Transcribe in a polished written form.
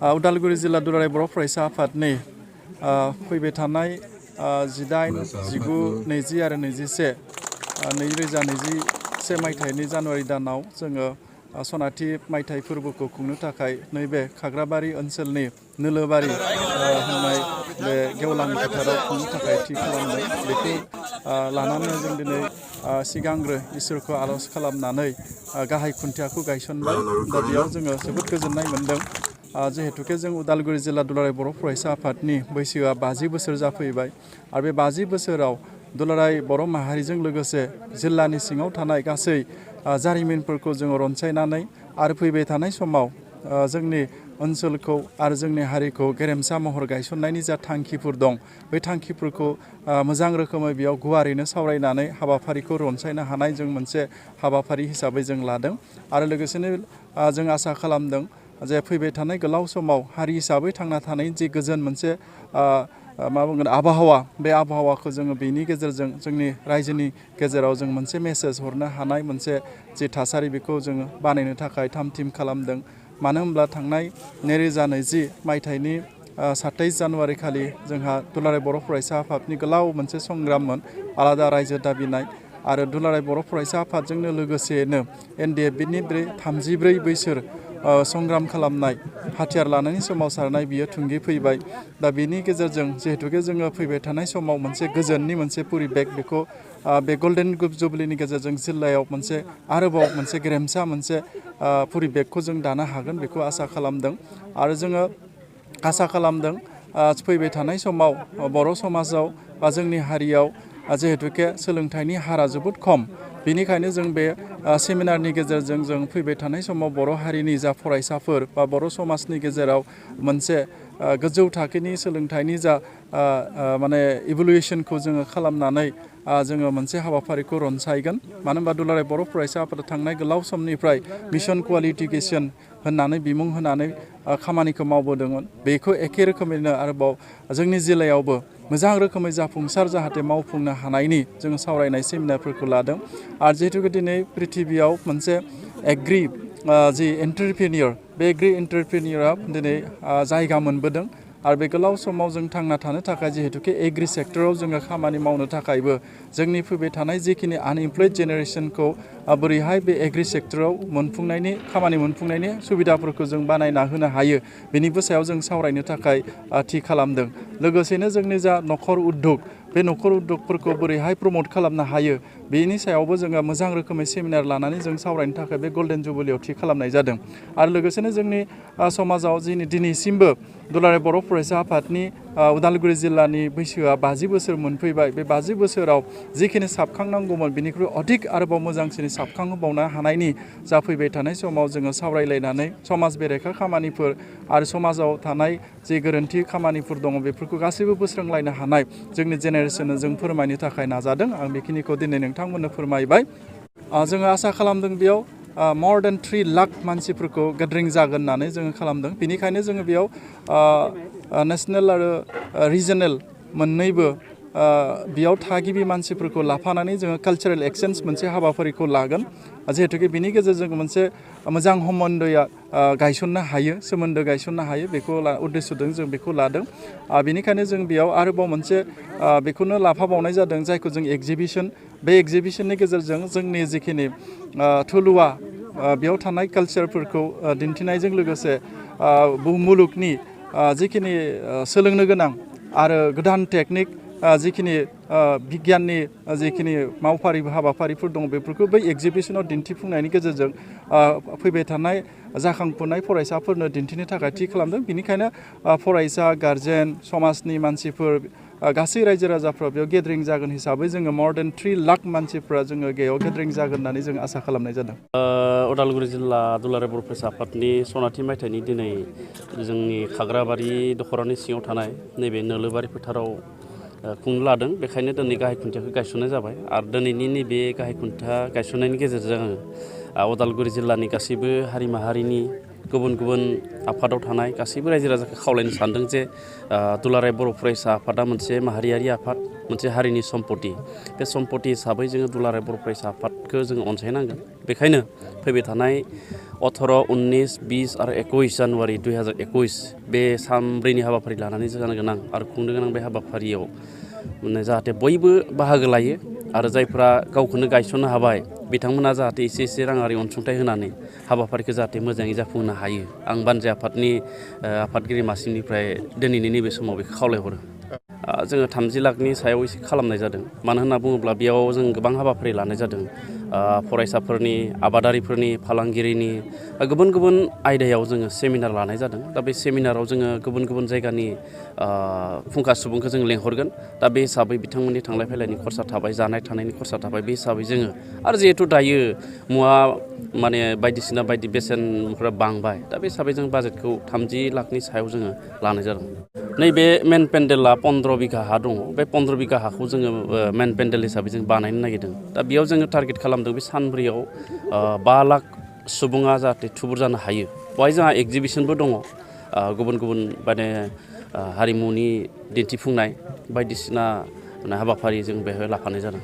उदालगुरि जिल्ला दुलाराय बर' फरायसा आफादनि फैबाय थानाय 18, 19, 20 आरो 21 2021 मायथाइनि जानुवारि दानाव जोङो सनाथि मायथाइ फोरबोखौ खुंनो थाखाय नैबे खाग्राबारि ओनसोलनि नोलोबारि होननाय बे गेवलां फोथाराव खुंनो थाखाय थि खालामदों। बेखौ लानानै जों दिनै सिगांग्रो इसोरखौ आर'ज खालामनानै गाहाय खुन्थियाखौ गायसनबाय। दा बेयाव जोङो जोबोद गोजोननाय मोन्दों। जिहेतुके जों उदालगुरि जिल्ला दुलाराय बर' फरायसा आफादनि बैसोआ 50 बोसोर जाफैबाय आरो बे 50 बोसोराव दुलाराय बर' माहारिजों लोगोसे जिल्लानि सिङाव थानाय गासै जारिमिनफोरखौ जोङो रनसायनानै आरो फैबाय थानाय समाव जोंनि ओनसोलखौ आरो जोंनि हारिखौ गेरेमसा महर गायसननायनि जा थांखिफोर दं बे थांखिफोरखौ मोजां रोखोमै बेयाव गुवारैनो सावरायनानै हाबाफारिखौ रनसायनो हानाय जों मोनसे हाबाफारि हिसाबै जों लादों आरो लोगोसेनो जों आसा खालामदों जे फैबाय थानाय गोलाव समाव हारि हिसाबै थांना थानायनि जि गोजोन मोनसे मा बुंगोन आबहावा बे आबहावाखौ जोङो बेनि गेजेरजों जोंनि रायजोनि गेजेराव जों मोनसे मेसेज हरनो हानाय मोनसे जि थासारि बेखौ जोङो बानायनो थाखाय थाम थिम खालामदों। मानो होनब्ला थांनाय 2020 मायथाइनि 27 जानुवारि खालि जोंहा दुलाराय बर' फरायसा आफादनि गोलाव मोनसे संग्राममोन आलादा रायजो दाबिनाय आरो दुलाराय बर' फरायसा आफादजोंनो लोगोसेनो NDFBनि 34 बोसोर संग्राम खालामनाय हाथियार लानायनि सोमावसारनाय बियो थुंगे फैबाय। दा बेनि गेजेरजों जिहेतुके जोङो फैबाय थानाय समाव मोनसे गोजोननि मोनसे परिबेक बेखौ बे गल्डेन जुबलिनि गेजेरजों जिल्लायाव मोनसे आरोबाव मोनसे गेरेमसा मोनसे परिबेकखौ जों दानो हागोन बेखौ आसा खालामदों आरो जोङो आसा खालामदों फैबाय थानाय समाव बर' समाजाव बा जोंनि हारियाव जिहेतुके सोलोंथाइनि हारा जोबोद खम बेनिखायनो जों बे सेमिनारनि गेजेरजों जों फैबाय थानाय समाव बर' हारिनि जा फरायसाफोर बा बर' समाजनि गेजेराव मोनसे गोजौ थाखोनि सोलोंथाइनि जा माने इभुलुएसनखौ जोङो खालामनानै जोङो मोनसे हाबाफारिखौ रनसायगोन। मानो होनबा दुलाराय बर' फरायसा आफादा थांनाय गोलाव समनिफ्राय मिशन क्वालिटि इडुकेसन होननानै बिमुं होनानै खामानिखौ मावबोदोंमोन। बेखौ एखे रोखोमैनो आरोबाव जोंनि जिल्लायावबो मोजां रोखोमै जाफुंसार जाहाथे मावफुंनो हानायनि जोङो सावरायनाय सेमिनारफोरखौ लादों आरो जिहेतुके दिनै प्रिथिबियाव मोनसे एग्रि जि एन्टारप्रिनियर बे एग्रि एन्टारप्रिनियरा दिनै जायगा मोनबोदों आरो बे गोलाव समाव जों थांना थानो थाखाय जिहेतुके एग्रि सेक्टराव जोङो खामानि मावनो थाखायबो जोंनि फैबाय थानाय जिखिनि आनइमप्लयड जेनेरेसनखौ बोरैहाय बे एग्रि सेक्टराव खामानि मोनफुंनायनि सुबिदाफोरखौ जों बानायना होनो हायो बेनिबो सायाव जों सावरायनो थाखाय थि खालामदों। लोगोसेनो जोंनि जा नखर उद्योग बे नखर उद्योगफोरखौ बोरैहाय प्रमट खालामनो हायो बेनि सायावबो जोङो मोजां रोखोमै सेमिनार लानानै जों सावरायनो थाखाय बे गल्डेन जुबलियाव थि खालामनाय जादों आरो लोगोसेनो जोंनि समाजाव दिनैसिमबो दुलाराय बर' फरायसा आफादनि उदालगुरि जिल्लानि बैसोआ 50 बोसोर मोनफैबाय। बे 50 बोसोराव जिखिनि साबखांनांगौमोन बेनिख्रुइ अधिक आरोबाव मोजांसिन साबखांहोबावनो हानायनि जाफैबाय थानाय समाव जोङो सावरायलायनानै समाज बेरेखा खामानिफोर आरो समाजाव थानाय जि गोरोन्थि खामानिफोर दङ बेफोरखौ गासैबो बोस्रांलायनो हानाय जोंनि जेनेरेसननो जों फोरमायनो थाखाय नाजादों। आं बेखिनिखौ दिनै नोंथांमोननो फोरमायबाय। जोङो आसा खालामदों बेयाव more than 3 लाख मानसिफोरखौ गेदारिं जागोन होननानै जोङो खालामदों। बेनिखायनो जोङो बेयाव नेसनेल आरो रिजनेल मोननैबो बेयाव थागिबि मानसिफोरखौ लाफानानै जोङो कालचारेल एक्सचेन्ज मोनसे हाबाफारिखौ लागोन। जिहेतुके बिनि गेजेरजों मोनसे मोजां गायसननो हायो सोमोन्दो गायसननो हायो बेखौ उद्देশ্যजों जों बेखौ लादों। बेनिखायनो जों बेयाव आरोबाव मोनसे बेखौनो लाफाबावनाय जादों जायखौ जों एग्जिबिसन बे एग्जिबिसननि गेजेरजों जोंनि जिखिनि थुलुवा बेयाव थानाय कालचारफोरखौ दिन्थिनायजों लोगोसे मुलुगनि जिखिनि सोलोंनो गोनां आरो गोदान टेकनिक जिखिनि बिगियाननि जिखिनि हाबाफारिफोर दङ बेफोरखौ बै एग्जिबिसनाव दिन्थिफुंनायनि गेजेरजों फैबाय थानाय जाखांफुनाय फरायसाफोरनो दिन्थिनो थाखाय थि खालामदों। बेनिखायनो फरायसा गार्जेन समाजनि मानसिफोर गासै रायजो राजाफ्रा बेयाव गेदारिं जागोन हिसाबै जोङो more than 3 लाख मानसिफ्रा जोङो बेयाव गेदारिं जागोन होननानै जों आसा खालामनाय जादों। उदालगुरि जिल्ला दुलाराय बर' फरायसा आफादनि सनाथि मायथाइनि दिनै जोंनि खाग्राबारि दख'रानि सिङाव थानाय नैबे नोलोबारि फोथाराव खुंनो लादों। बेखायनो दिनै गाहाय खुन्थियाखौ गायसननाय जाबाय आरो दिनैनि नैबे गाहाय खुन्थिया गायसननायनि गेजेरजों उदालगुरि जिल्लानि गासैबो हारि माहारिनि गुबुन गुबुन आफादाव थानाय गासैबो रायजो राजाखौ खावलायनो सानदों जे दुलाराय बर' फरायसा आफादा मोनसे माहारियारि आफाद मोनसे हारिनि सम्पति बे सम्पति हिसाबै जोङो दुलाराय बर' फरायसा आफादखौ जोङो अनसायनांगोन। बेखायनो फैबाय थानाय 18, 19, 20 आरो 21 जानुवारि 2021 बे सानब्रैनि हाबाफारि लानानै जानो गोनां आरो खुंनो गोनां बे हाबाफारियाव माने जाहाथे बयबो बाहागो लायो आरो जायफ्रा गावखौनो गायसननो हाबाय बिथांमोना जाहाथे एसे राङारि अनसुंथाइ होनानै हाबाफारिखौ जाहाथे मोजाङै जाफुंहोनो हायो आं बानजाय आफादनि आफादगिरि मासिनिफ्राय दिनैनि नैबे समाव बेखौ खावलायहरो। जोङो 30 लाखनि सायाव एसे खालामनाय जादों मानो होनना बुङोब्ला बेयाव जों गोबां हाबाफारि लानाय जादों फरायसाफोरनि आबादारिफोरनि फालांगिरिनि गुबुन गुबुन आयदायाव जोङो सेमिनार लानाय जादों दा बे सेमिनाराव जोङो गुबुन गुबुन जायगानि फुंखा सुबुंखौ जों लेंहरगोन दा बे हिसाबै बिथांमोननि थांलाय फैलायनि खरसा थाबाय जानाय थानायनि खरसा थाबाय बे हिसाबै जोङो आरो जिहेथु दायो मुवा माने बायदिसिना बायदि बेसेनफोरा बांबाय दा बे हिसाबै जों बाजेटखौ 30 लाखनि सायाव जोङो लानाय जादों। नैबे मेन पेन्डेला 15 बिघा हा दङ बे 15 बिघा हाखौ जोङो मेन पेन्डेल हिसाबै जों बानायनो नागिरदों दा बेयाव जोङो टारगेट खालामदों बे सानब्रैयाव 5 लाख सुबुङा जाहाथे थुबुर जानो हायो बेवहाय जोंहा एगजिबिसनबो दङ गुबुन गुबुन माने हारिमुनि दिन्थिफुंनाय बायदिसिना हाबाफारि जों बेवहाय लाफानाय जादों।